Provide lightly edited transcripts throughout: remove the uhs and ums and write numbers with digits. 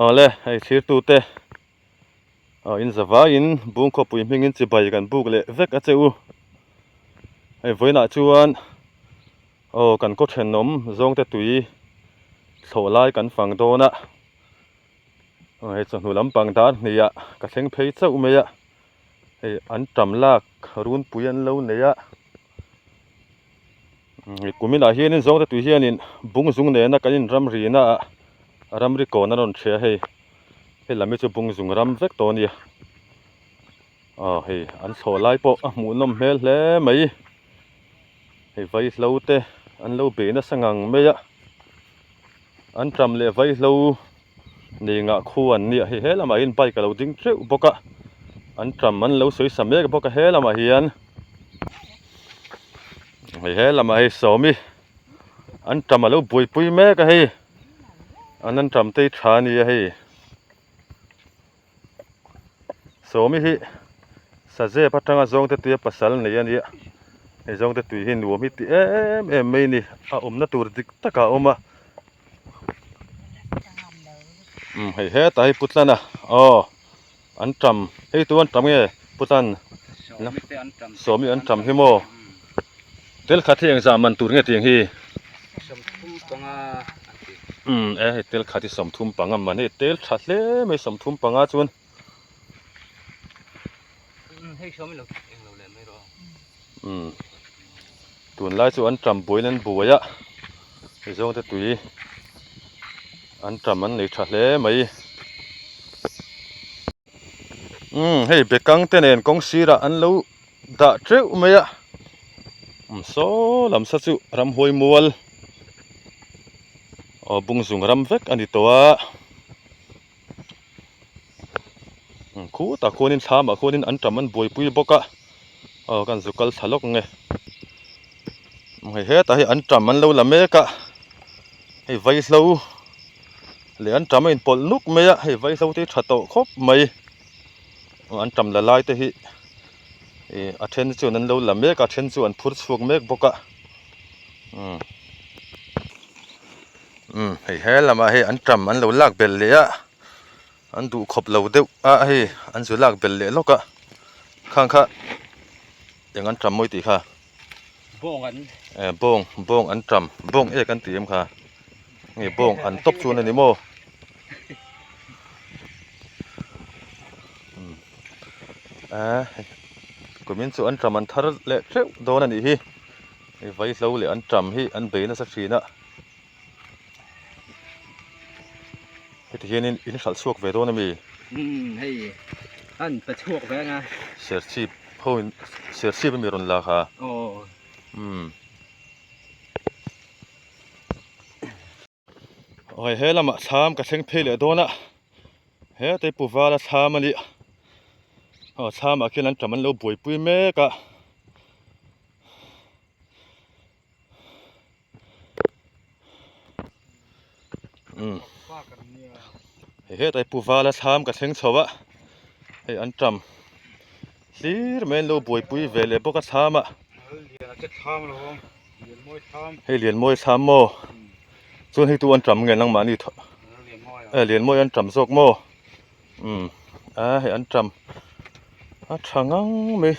Awle hei thirtute aw in zavaiin bungkhawpui hmingin chibai kan buk leh vek a che u hei vawiinah chuan aw kan khaw thenawm zawngte tui thlawh lai kan fang dawn a aw hei chawhnu lampang dar hnih ah ka thleng phei chauh mai a hei an tam lak runpui an lo nei a. Kuminah hianin zawngte tui hianin bung zung nena kan inramrina ah ramri kawn a rawn ṭhia hei hei lam hi chu bung zung ram vek tawh a nia aw hei an chhawh lai pawh a hmuhnawm hmel hle mai hei vaihlo te an lo bei nasa ngang mai a an ṭam leh vaihlo Nei ngah khu an nia hei he lamah hian bike a lo ding teuh bawk a an tram an lo sawi sa mek bawk a he lamah hian hei he lamah hei sawmi an tram a lo buaipui mek a hei an an tram te hi tha a nia hei sawmi hi sazep atanga zawngte tuia pasal nei a nia hei zawngte tui hi nuam hi ti em em mai a ni a awmna tur dik takah a awm a. Umm hei hetah hi putlan a aw an tam hei tu an tam nge putlan sawmi an tam hi maw tel khat hi engzah man tur nge tiang hi umm e hei tel khat hi sawmthum panga man hei tel tha hle mai sawmthum panga chuan. Umm tunlai chu an tam buaiin an buai a mizawng te tui an tam an nei tha hle mai umm hei bekang te nen kawng sirah an lo dah teuh mai a umm saw lam sa chu ramhuai mual aw bungzung ram vek a ni tawh a. Khutah khuanin thlamah khuanin an tam an buaipui bawk a aw kan zu kal thla lawk nge hei hetah hi an tam an lo la mek a hei vaihlo leh an tam a inpawlh nuk mai a hei vaihlo te hi tha tawh khawp mai an tam la lai te hi ih a then chuan an lo la mek a a then chu an phur chhuak mek bawk a umm. Umm hei he lamah hei an tam an lo lak belh leh a an duh khawp lo deuh a hei an zu lak belh leh lawk a khang kha eng an tam mawi tih kha bawng an eh bawng bawng an tam bawng ek an ti em kha nge bawng an tawp chuan a ni maw umm eh kumin chu an tam an thar leh teuh dawn a nih hi hei vaihlo leh an tam hi an bei nasa thin a. Heti hianin in hralh chhuak ve dawn ami? Umm hei an pe chhuak ve anga. Serchhip ho in serchhip ami rawn la kha? Aw. Umm. Hei he lamah thlam ka thleng phei leh dawn a hetei pu vala thlam a nih aw thlamah khian an tam an lo buaipui mek a. Umm hei hetlai pu vala thlam ka thleng chho a hei an tam hlir mai an lo buaipui ve leh bawk a thlam ah hei lianmawi thlam maw chuan hei tu an tam nge nangmahni e lianmawi an tam zawk maw. Umm a hei an tam a tha ngang mai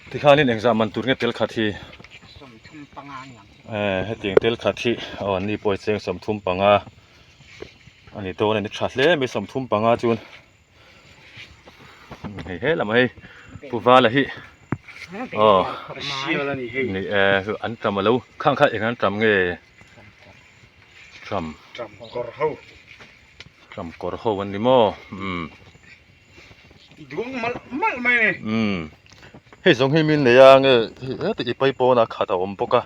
tikhanin engzah man tur nge tel khat hi eh hetiang tel khat hi aw an ni pawh hi cheng 35 a ni dawn a ni tha hle mai 35 chuan hei he lamah hei pu vala hi aw ni eh an tam alo khang kha eng an tam nge tam kawr ho. Ram kawr ho an ni maw umm. Duang malh malh mai a ni. Umm hei zawng hi min nei a nge heti i pai pawn a khat a awm bawk a.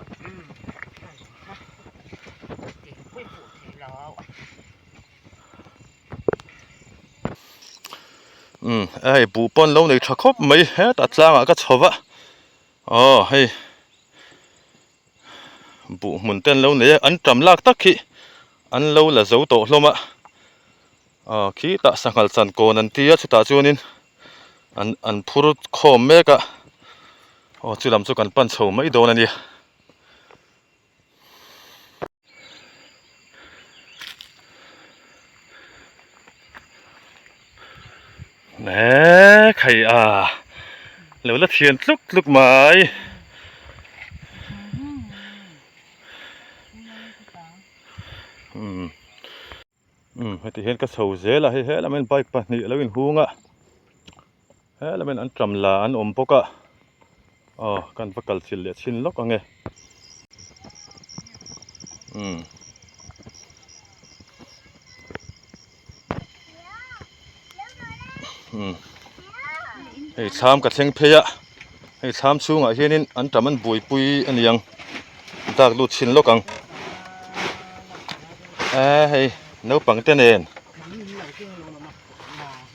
Umm hei buh pawn lo nei tha khawp mai hetah tlangah ka chho va aw hei. Buh hmun te an lo nei a an tam lak tak hi an lo la zo tawh hlawm a aw khitah sanghal chan kawn an ti a chutah chuanin an an phur khawm mek a aw chu lam chu kan pan chho mai dawn a nia. Eee khai a lo la thian tluk tluk mai. Umm umm heti hian ka chho zel a hei helam hian bike pahnih a lo inhung a helam hian an ṭam la an awm bawk a aw kan va kal chilh leh chhin lawk ang e umm. Umm hei thlam ka thleng phei a hei thlam chhungah hianin an tam an buaipui a ni ang dak lut chhin lawk ang eee hei naupang te nen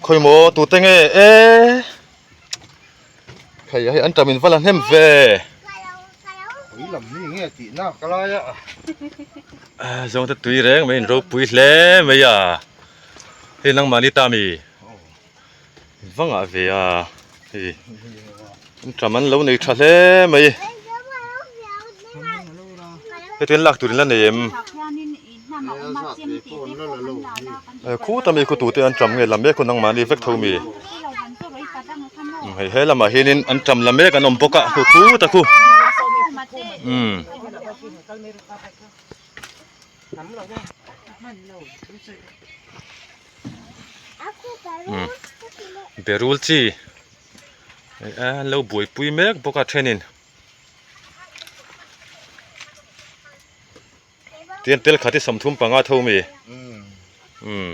khawi maw tute nge eee hei hei an tam in va la hnem ve. Zawngte tui reng mai in ropui hle mai a hei nangmahni ta mi va ngah ve a hei an ṭam an lo nei ṭha hle mai hetiang lak tur in la nei em khuta mi khu tute an ṭam nge la mek hun nangmahni vek tho mi hei he lamah hianin an ṭam la mek an awm bawk a khu khuta khu umm. Berul chi an lo buaipui mek bawk a thenin tian tel khat hi 35 tho mi umm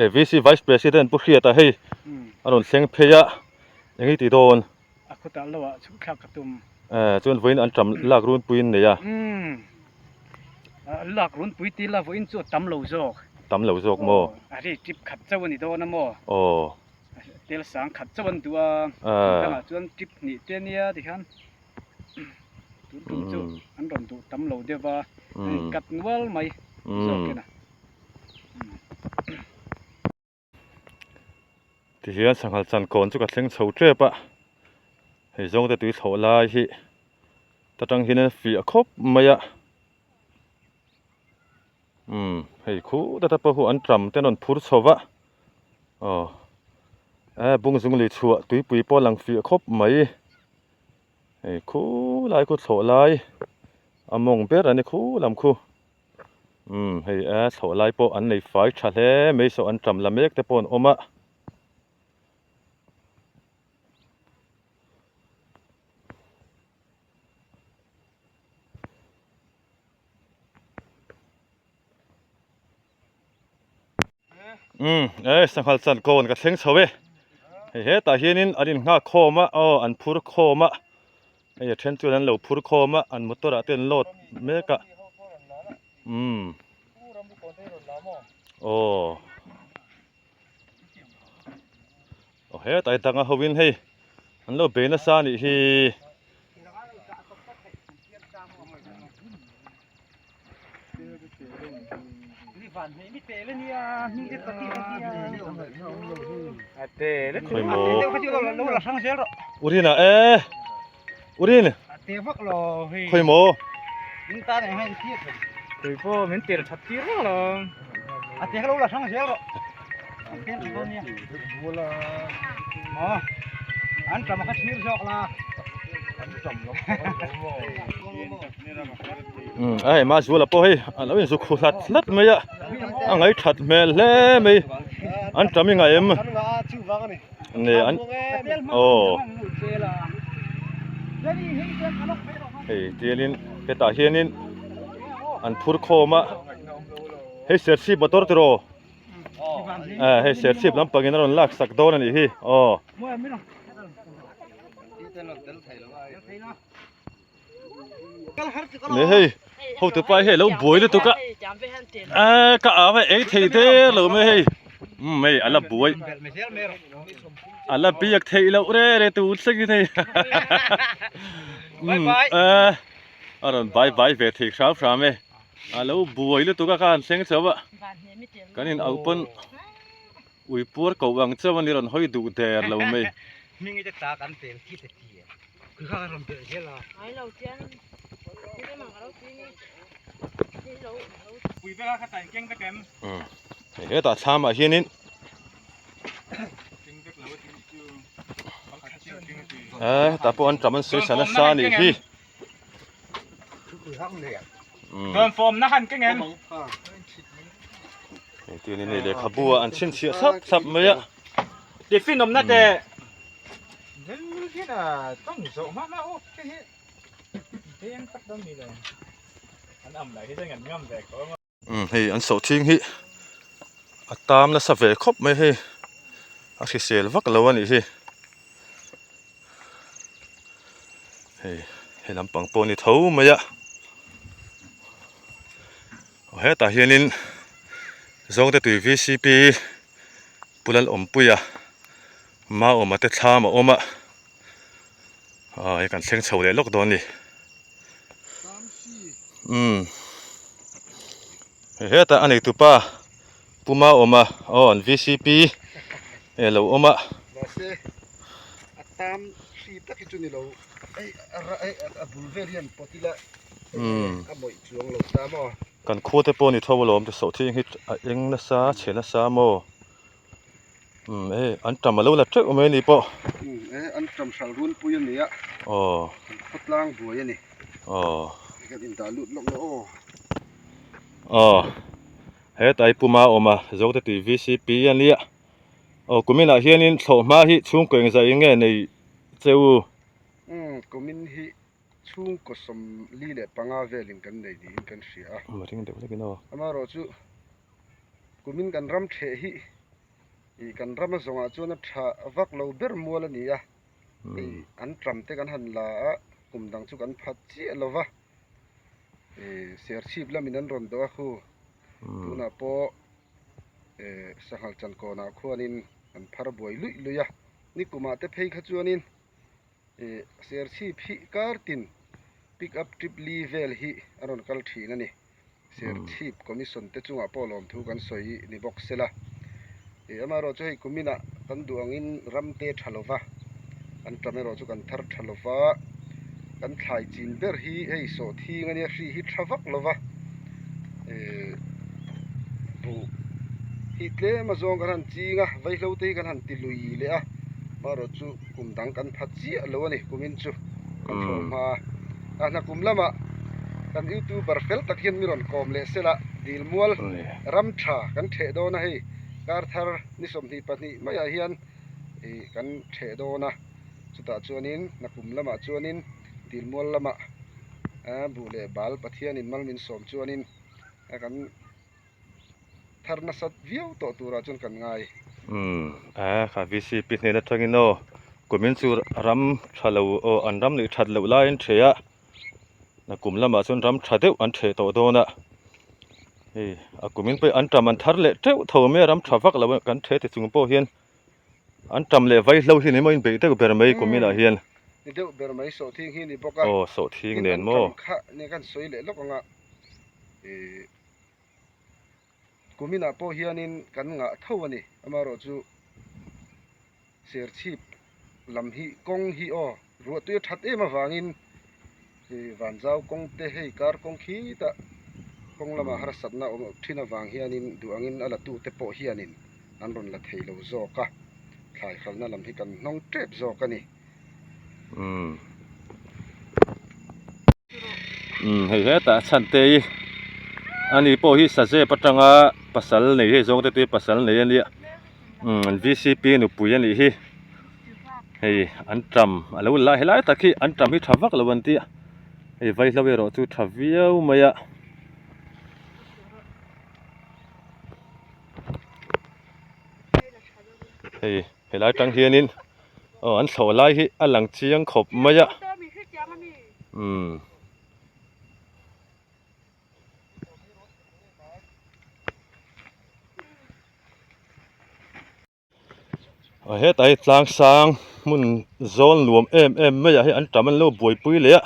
e VC Vice President Pu Hriata hei a rawn thleng phei a eng i ti dawn. A khawtah lo ah chhuk thlak ka tum. Eh chuan vawiin an tam lak runpui in nei a. Umm lak runpui ti la vawiin chu a tam lo zawk. Tam lo zawk maw? A ri trip khat chauh a ni dawn a maw? Aw. Tel sang khat chauh an duh a. Dangah chuan trip hnih te nia tikhan tun tum chu an rawn duh tam lo deuh va an inkat nual mai zawk in a. Tihian sanghal chan kawn chu ka thleng chho tep a, hei zawng te tui thlawh lai hi ta tang hian a fiah khawp mai a, umm hei khu data pawh hu an ṭam te an rawn phur chho va, aw e bung zung lui chhuah tuipui pawh a lang fiah khawp mai, hei khu lai khu thlawh lai a mawng ber a ni khu lam khu. Umm hei a thlawh lai pawh an nei fai tha hle mai saw an tam la mek te pawh an awm a. Umm e sanghal chan kawn ka thleng chho e hei hetah hianin an innghak khawm a aw an phur khawm a hei a then chuan an lo phur khawm a an motor ah te an load mek a umm aw aw hetah hi danga ho in hei an lo bei nasa a nih hi. Urin a e Urin khawi maw Umm a hei Mazuala pawh hei a lo inzuk khu hlat hlat mai a a ngaih that hmel hle mai an tam i ngaih em nge an aw hei tianin hetah hianin an phur khawm a hei serchhip motor tiraw eh hei serchhip lampangin a rawn lak sak dawn a nih hi aw. Nge hei hotu pa hi alo buai lutuk a eee ka au a ei thei der lo mai hei umm hei ala buai ala biak theih loh re re tur thleng in hei umm eee a rawn bai bai ve thei hram hram e alo buai lutuk a ka han thleng chho a kan in auh pawn ui puar koh ang chauh a ni rawn hawi duh der lo mai. Hetah thlamah hianin eh hetah pawh an ṭam an sawi sa nasa a nih hi. Hei tiangin hei lehkhabu ah an chhinchhiah thlap thlap mai a. Umm hei an sawhthing hi a tam nasa ve khawp mai hei a hrisel vak lo a nih hi hei he lampang pawh a ni tho mai a aw hetah hianin zawngte tui vcp Pu Lalawmpuia Maawma te thlam a awm a aw hei kan thleng chho leh lawk dawn a ni umm hei hetah a neitu pa Pu Maawma aw an vcp e lo awm a. Mahse a tam hri tak hi chu ni lo hei a bul vel hian pawt ila a mawih chuang lo ta maw. Kan khua te pawh a ni tho alawm ti sawhthing hi a eng nasa chhe nasa maw. Umm hei an tam alo la teuh mai a ni pawh. Umm e an tam hral runpui a ni a. Aw. An khawtlang buai a ni. Aw. Kan indah lut lawk le aw. Aw hetai puma awm a Zote tui VCP a nia. Aw kuminah hianin thlawhhma hi chhungkaw engzah eng nge nei che u? Umm kumin hi chhungkaw 45 velin kan nei niin kan hria a. Umm ring deuh hlekin aw. Amaherawhchu Kumin kan ram theh hi ih kan rama zawngah chuan a tha vak lo ber mual a ni a, hei an tram te kan han la a, kum dang chu kan phat chiah lo va, ih serchhip lamin an rawn dawh a khu, tunah pawh ih sanghal chankawnah khuanin an phar buai luih luih a, nikumah te phei kha chuanin ih serchhip hi kar tin pick up trip li vel hi a rawn kal thin a ni. Serchhip Commission te chungah pawh lawmthu kan sawi ni bawk sela. Ih amaherawh chu hei kuminah kan duh angin ram te tha lova, an ṭam erawh chu kan thar tha lova, kan thlai chin ber hi hei sawhthing ania hri hi tha vak lova, ih buh hi tlem azawng kan han ching a, vaihlo te hi kan han ti lui leh a, amaherawh chu kum dang kan pha chiah lo a ni kumin chu kan thlawh hma a. A hna kum lamah kan youtuber fel tak hian mi rawn kawm leh sela dilmual ram tha kan theh dawn a hei kar thar ni 22 maiah hian ih kan theh dawn a chutah chuanin hna kum lamah chuanin dilmual lamah buh leh bal Pathianin mal min sawm chuanin a kan thar nasat viau tawh turah chuan kan ngai. Umm a kha VCP hnen atangin aw kumin chu ram tha lo aw an ram leh that loh laiin the a na kum lamah chuan ram tha deuh an the tawh dawn a hei a kumin pawh an tam an thar leh teuh tho mai a ram tha vak lo kan the ti chung pawh hian an tam leh vaihlo hi ni maw in beih deuh ber mai kuminah hian. Ni deuh ber mai sawhthing hi ni bawk a. Aw sawhthing nen maw. Tin an tam kha nia kan sawi leh lawk ang a ih. Kuminah pawh hianin kan ngah tho a ni. Amaherawhchu Serchhip lam hi kawng hi aw ruahtui a that em avangin Vanzau kawng te hei kar kawng khitah kawng lamah harsatna awm thin avang hianin duh angin a latute pawh hianin an rawn la thei lo zawk a, thlai hralhna lam hi kan hnawng tep zawk a ni. Umm umm hei hetah chhante hi ani pawh hi sazep atanga pasal nei hei zawng te te pasal nei ania umm an vcp nupui anih hi hei an tam alo la helai tak hi an tam hi tha vak lo an tia hei vaihlo erawh chu tha viau mai a. Hei helai tang hianin aw an thlawh lai hi a lang chiang khawp mai a umm aw hetah hi tlang sang hmun zawl nuam em em mai ah hian an tam an lo buaipui leh a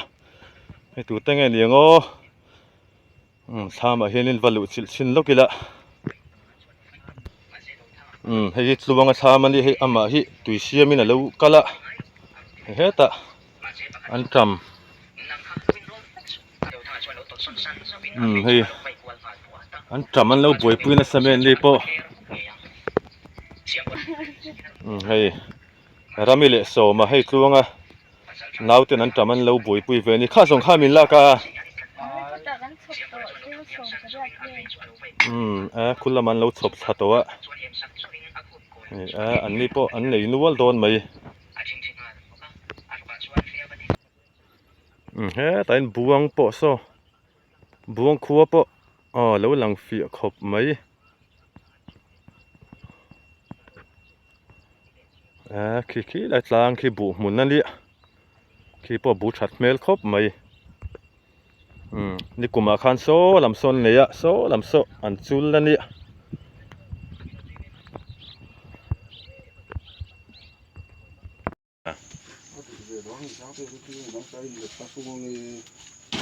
hei tute nge ni ang aw. Umm thlamah hianin va luh chilh chhin lawk ila umm hei hi tluanga thlam a nia hei amah hi tui siamin a lo kal a hetah an tam umm hei an tam an lo buaipui nasa mai an ni pawh. Umm hei Rami leh Sawma hei tluanga nauten an tam an lo buaipui ve a ni kha zawng kha min lak a umm a khul lamah an lo chhawp thla tawh a hei a an ni pawh an nei nual dawn mai umm hetah hian buang pawh saw buang khua pawh aw lo lang fiah khawp mai. Eee khi khi lai tlang khi buh hmun a nia khi pawh a bu that hmel khawp mai umm nikumah khan saw lam sawn nei a saw lam saw an chul a nia.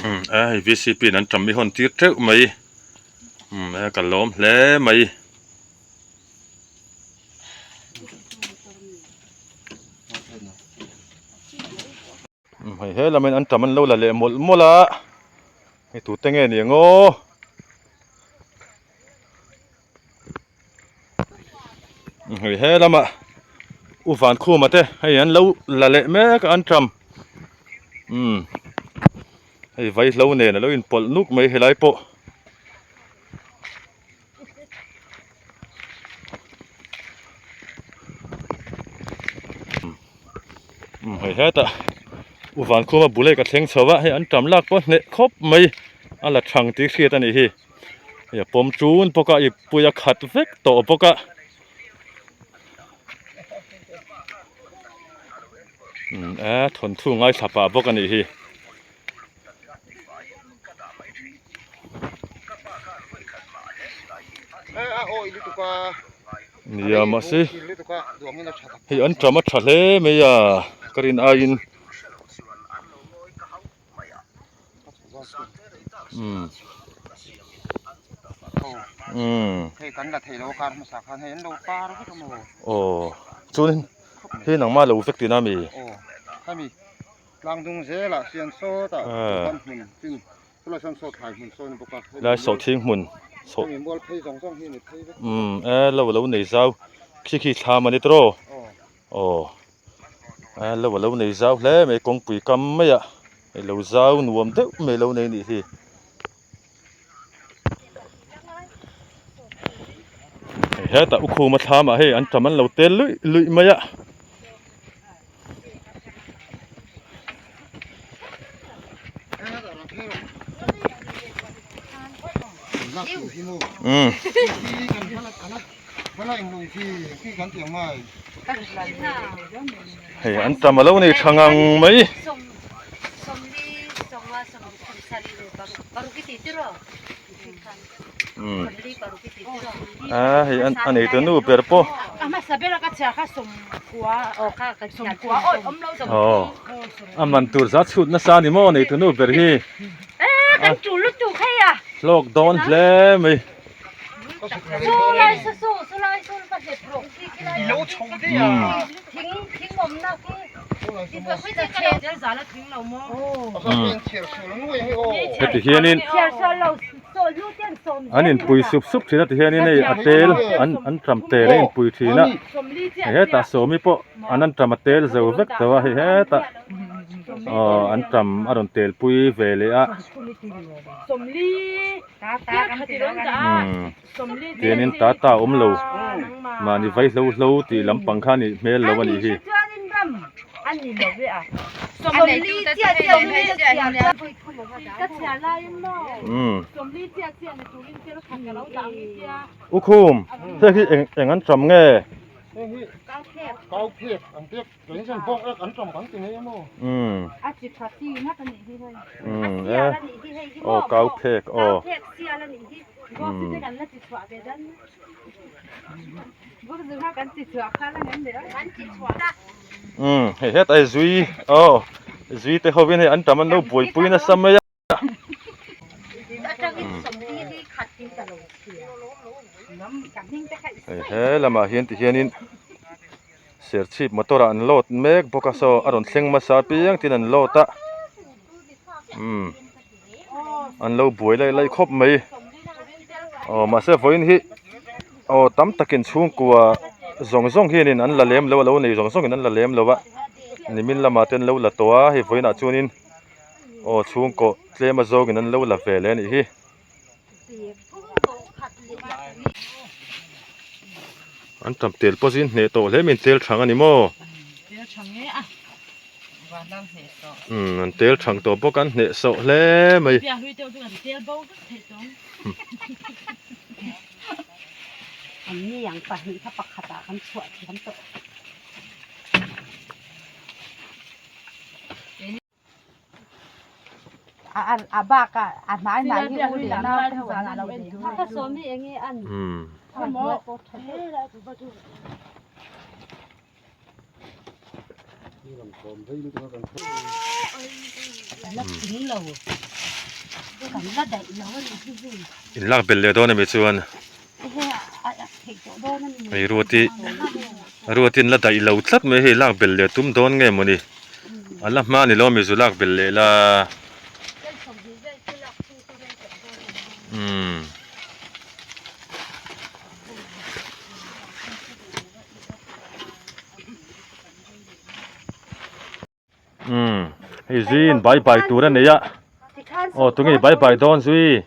Umm a hei vcp in an tam hi hawn tir teuh mai umm a ka lawm hle mai. Umm hei he lamin an tam an lo la leh mawlh mawlh a hei tute nge ni ang aw. Hei he lamah u Vankhuma te hei an lo la leh mek a an ṭam umm hei vaihlo nen a lo inpawlh nuk mai helai pawh. Umm hei hetah u Vankhuma bul hei ka thleng chho a hei an ṭam lak pawh hneh khawp mai a la ṭhang tih hriat a nih hi. Hei a pawm ṭun bawk a ipui a khat vek tawh bawk a umm a thawnthu ngaithla pah bawk a nih hi. Nia mahse hei an ṭam a ṭha hle mai a ka rin aiin. Umm umm hei kan la theih lo a kar hmasa khan hei an lo par vek a maw aw chuan hei nangmah lo vek tihna ami aw hemi tlang dung zelah hian sawtah kan hmun chin chulai sawn saw thlai hmun sawn a ni bawk a lai sawhthing hmun saw hemi mual phei zawng zawng hi a ni phei vek umm e lo lo nei zau khi khi thlam a ni tawh Aw a lo a lo nei zau hle mai kawngpui kam mai ah hei lo zau nuam deuh mai lo nei anih hi. Hei hetah u khuma thlam ah hei an tam an lo tel luih luih mai a. Umm. Hei an tam alo nei tha ngang mai. Umm a hei a nei ta nu ber pawh. Aw a man tur za chhut nasa a ni maw nei ta nu ber hi. Hlawk dawn hle mai. Heti hianin an inpui sup sup thin a ti hianin hei a tel an an ṭam tel a inpui thin a hei hetah sawmi pawh an an ṭam a tel zo vek tawh a hei hetah aw an ṭam a rawn tel pui ve leh a. Tianin ta ta awm lo mahni vai hlo hlo tih lampang kha nih hmel lo a nih hi. U Khum hei hi eng an ṭam nge? Umm umm e aw kau phek aw umm umm hei hetah hi zui aw zui te hovin hei an tam an lo buaipui nasa mai a. Hei he lamah hian ti hianin serchhip motor ah an load mek bawk a saw a rawn thleng hmasa apiang tin an load a umm an lo buai laih laih khawp mai aw mahse vawiin hi aw tam takin chhungkua. zawng zawng hianin an la lem lo a lo nei zawng zawngin an la lem lo a nimin lamah te an lo la tawh a hei vawiinah chuanin aw chhungkaw tlem a zawngin an lo la ve leh a nih hi. An tam tel pawh zin hneh tawh hle mai tel thang a ni maw? Umm an tel thang tawh bawk a an hneh sawh hle mai. In lak belh leh dawn a mi chuan hei ruati ruati in la daih lo tlat mai hei lak belh leh tum dawn nge mawni. A la hma ni lo mi zu lak belh leh la. Umm. Umm. Hei zui in bai bai tur a nei a. Aw tunge i bai bai dawn zui.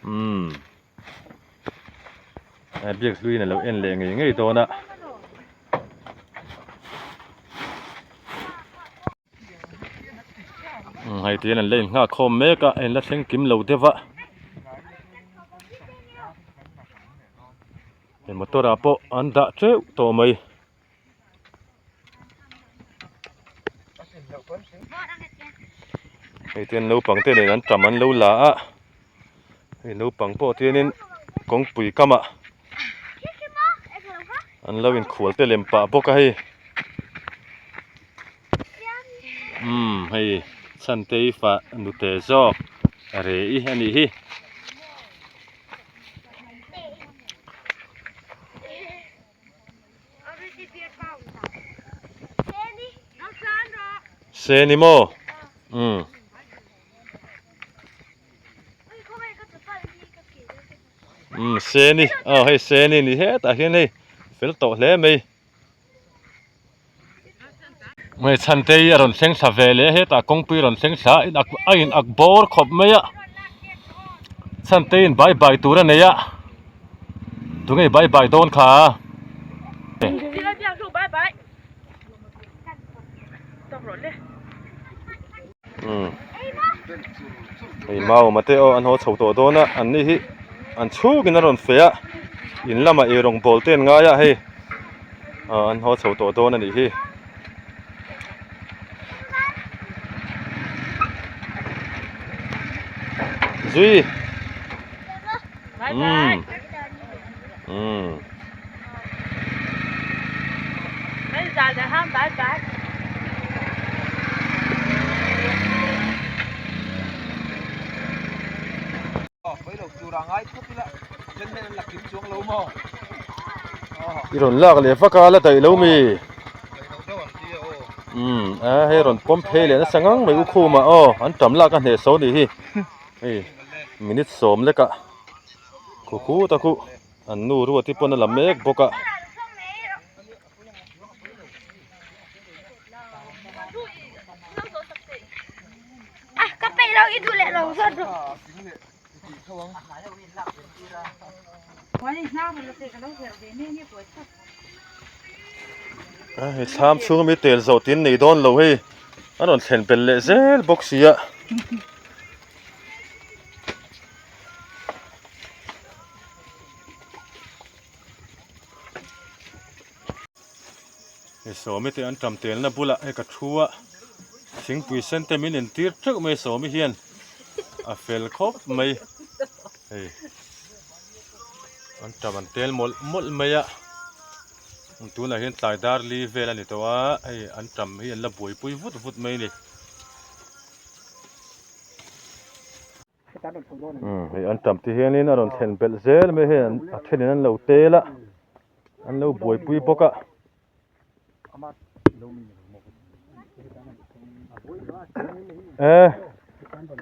Umm. Biak hluiin a lo en leh ngei ngei dawn a. Hei tihian an la innghak khawm mek a, a inla thleng kim lo deuh a. Hei motor ah pawh an dah teuh tawh mai. Hei te naupang te nen an tam an lo la a hei naupang pawh tianin kawngpui kamah an lo inkhual te lem pah bawk a hei umm hei chhantei fa nute zawk rei a nih hi. Se ni maw? Umm. Umm se ni aw hei se ni ni hetah hian hei fel tawh hle mai. Hei chhante hi a rawn thleng thla ve leh a hetah kawngpui a rawn thleng thla a a in ak bawr khawp mai a chhante in bai bai tur a nei a tunge bai bai dawn kha umm hei mauma te aw an haw chho tawh dawn a an ni hi an chhungin a rawn feh a in lamah eirawng bawl te an ngai a hei ah an haw chho tawh dawn a nih hi. Zui umm umm. I rawn lak leh vak a la daih lo mi umm a hei rawn pawm phei leh nasa ngang mai u khum ah aw an tam lak a hneh so nih hi hei minute sawm lek ah khu khu ta khu an nu ruat hi pawn a la mek bawk a. Hei thlam chhung ami tel zawh tin nei dawn lo hei a rawn thlen belh leh zel bawk si a. Hei sawmi te an tam telna bulah hei ka thu a thingpui sen te min entir teuh mai sawmi hian a fel khawp mai hei an tam an tel mawlh mawlh mai a tunah hian tlai dar li vel a ni tawh a hei an tam hi an la buaipui vut vut mai a ni. Hei an tam te hianin a rawn thlen belh zel mai hei a thenin an lo tel a an lo buaipui bawk a. E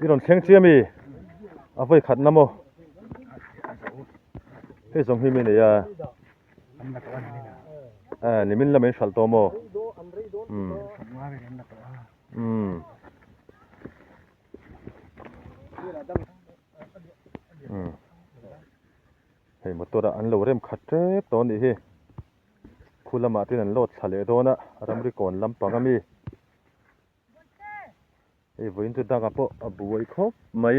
i rawn thleng chiah mi a vawi khat na maw? Hei zawng hi mi nei a. A nimin lam in hralh tawh maw? Umm. Umm. Umm. Hei motor ah an lo rem khat tep tawh a nih hi. Khu lamah te hian an load thla leh dawn a, ramri kawn lampang ami. Hei vawiin chu dangah pawh a buai khawp mai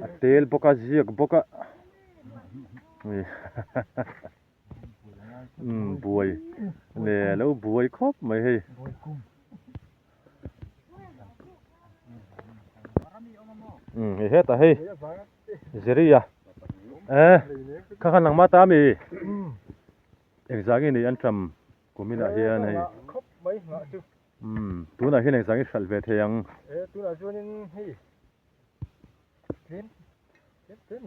a tel bawk a ziak bawk a umm buai nge alo buai khawp mai hei. Umm hei hetah hei Zeria eh kha khan langma ta ami engzah nge nei an ṭam kuminah hian hei. Umm tunah hian engzah nge hralh ve thei ang? E tunah chuanin hei tlem tlem tlem.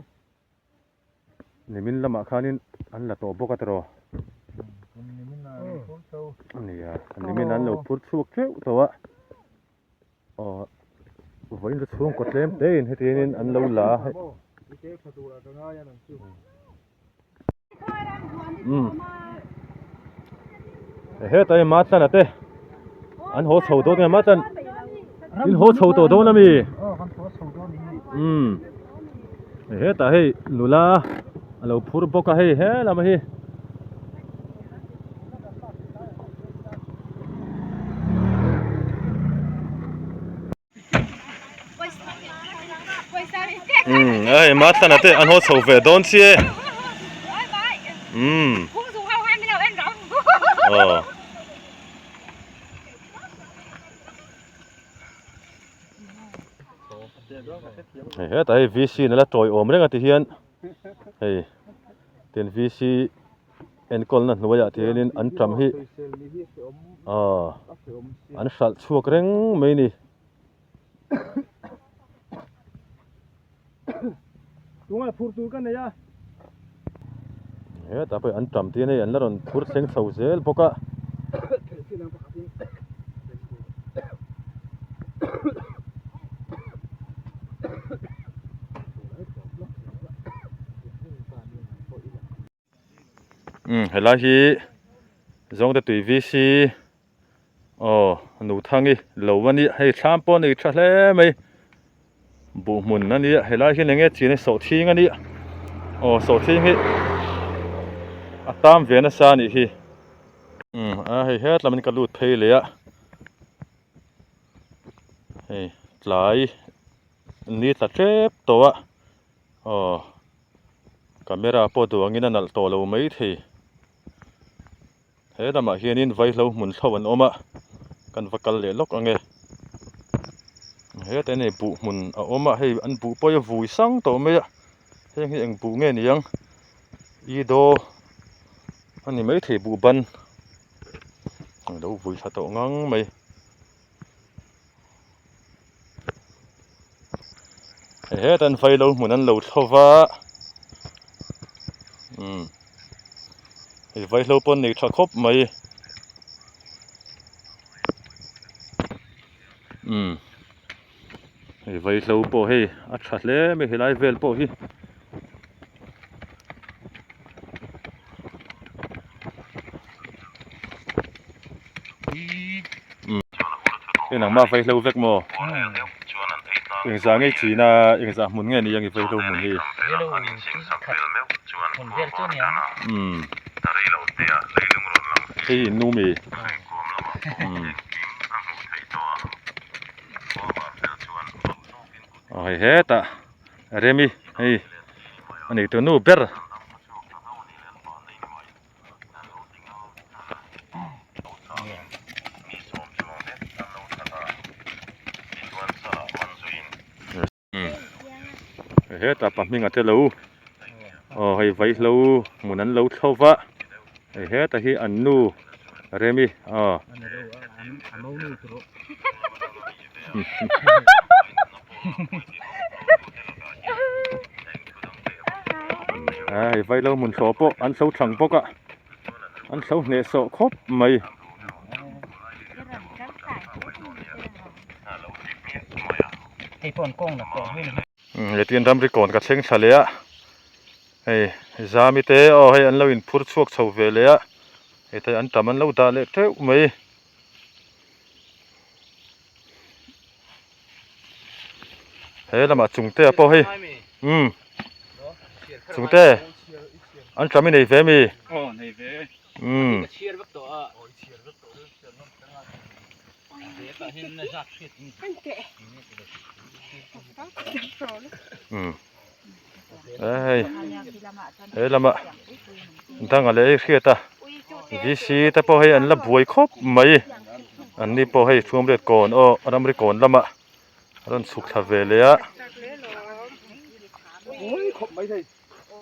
Nimin lamah khanin an la tawh bawk a tiraw? Nimin ah an phur chho. Nia, nimin an lo phur chhuak teuh tawh a. Aw vawiin chu chhungkaw tlem te in hetiangin an lo la a. Umm hetah hian Matlana te an haw chho dawn nge Matlan in haw chho tawh dawn ami umm hetah hei nula a lo phur bawk a hei he lam hi. Umm hei Matlana te an haw chho ve dawn chiah e umm aw hei hetah hei VC in a la tawiawm reng a ti hian hei tin VC enkawlna hnuaiah te hianin an tam hi aw an hralh chhuak reng mai a ni. Hetah pawh an tam te hian hei an la rawn phur thleng chho zel bawk a. Umm helai hi Zawngte tui VC aw Nuthangi lo a nia hei thlam pawh a nei tha hle mai buh hmun a nia helai hian eng nge chin hi sawhthing a nia aw sawhthing hi a tam ve nasa a nih hi umm a hei hetlam in ka lut phei leh a hei tlai ni tla tep tawh a. Aw camera pawh duh angin a nalh tawh lo mai thei he lamah hianin vaihlo hmun thlo an awm a kan va kal leh lawk ang e hetah hian hei buh hmun a awm a hei an buh pawh hi a vui sang tawh mai a heng hi eng buh nge ni ang i daw a ni maithei buh ban a lo vui thla tawh ngang mai. Heta an vailo hmun an lo thlo va umm hei vaihlo pawh an nei tha khawp mai umm hei vaihlo pawh hei a tha hle mai helai vel pawh hi. Hei nangmah vaihlo vek maw? Engzah nge chin a, engzah hmun nge ni ang i vaihlo hmun hi? Umm hei in nu mi? Umm aw hei hetah Remi hei a neitu nu ber. Hetah pa hming a te lo aw hei vaihlo hmun an lo thlo va hei hetah hi an nu Remi aw. Hei vaihlo hmun thlawh pawh an hlo thlang bawk a an hlo hnehsawh khawp mai. Hetiang ramri kawn ka thleng thla leh a hei Zami te aw hei an lo in phur chhuak chho ve leh a heta an tam an lo dah leh teuh mai. He lamah chungte ah pawh hei umm chungte an tam i nei ve mi? Aw nei ve. Umm. Umm hei he lamah danga leh ei hriat a VC te pawh hei an la buai khawp mai an ni pawh hei chhumriat kawn aw ramri kawn lamah a rawn chhuk thla ve leh a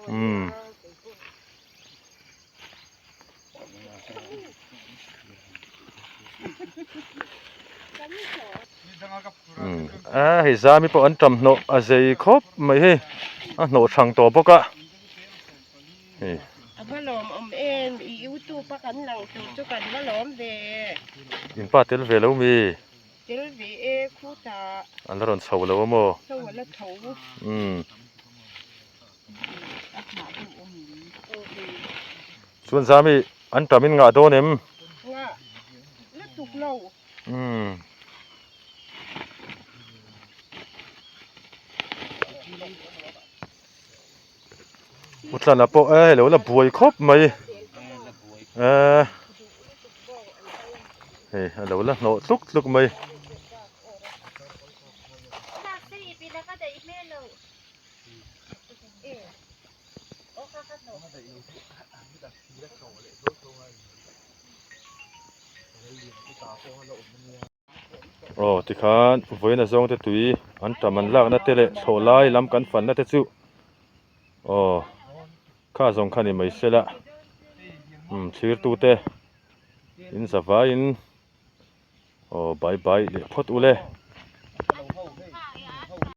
umm. A hei zami pawh an tam hnawh a zei khawp mai hei a hnawh thang tawh bawk a hei. A va lawm awm em i youtube a kan lang tur chu kan va lawm ve. In pa tel ve lo mi? Tel ve e khutah. An la rawn chho lo a maw? Chho a la tho. Umm. Chuan zami an tam in ngah dawn em? Ngah lutuk lo. Umm. Utlana pawh e lo la buai khawp mai. Eh. Hei a lo la hnawh tluk tluk mai. Aw tikhan vawiin a zawng te tui an tam an lakna te leh thlawh lai lam kan fanna te chu aw kha zawng kha ni mai sela umm thlir tu te in za vaiin aw bye bye leh phawt ule.